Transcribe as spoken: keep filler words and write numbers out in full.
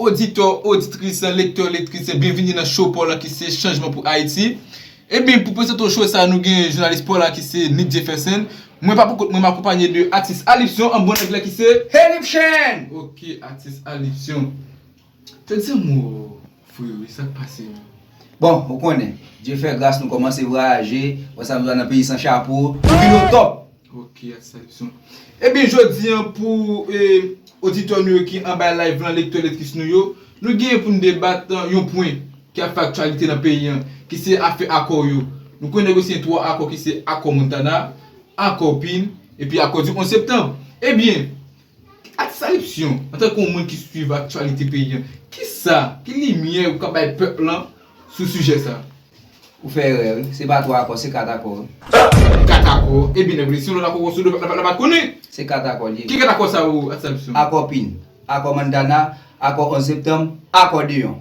Oditè, oditris, lektè, lektris, byenvini nan show pa w la ki se Chanjman pou Ayiti. Ebyen, pou prezante w show sa, nou gen jounalis pa w la ki se Nick Jefferson. Mwen pa poukont mwen, m akonpanye de atis Alipsyon an bon anglè ki se Helipsyon! Ok, atis Alipsyon. Te di yon mo, frè, wi, sa k pase menm? Bon, ou konnen, Dye fè gras nou kòmanse vwayaje, wè sa nou nan peyi san chapo, nou vin o top. Ok, atis Alipsyon. Ebyen, jodi an, pou eh, oditè nou yo ki anba live lan, lektè, lektris nou yo, nou genyen pou n debat eh, yon pwen ki ap fè aktyalite nan peyi an, ki se afè akò yo. Nou konnen nèg yo siyen twa akò ki se akò Montana, akò Pin, epi akò di onz septanm. Ebyen, atis Alipsyon, antanke yon moun ki swiv aktyalite peyi an, kisa, ki limyè ou ka bay pèp lan sou sijè sa? Ou fè erè, wi. Se pa twa akò, se kat akò, wi. Kat akò? Ebyen, nèg yo, si yon lòt akò, si yon lòt, la, la, la pa konnen. Se kat akò li ye. Ki kat akò sa yo, atis Alipsyon? Akò Pin, akò Montana, akò onz septanm, akò Deyon.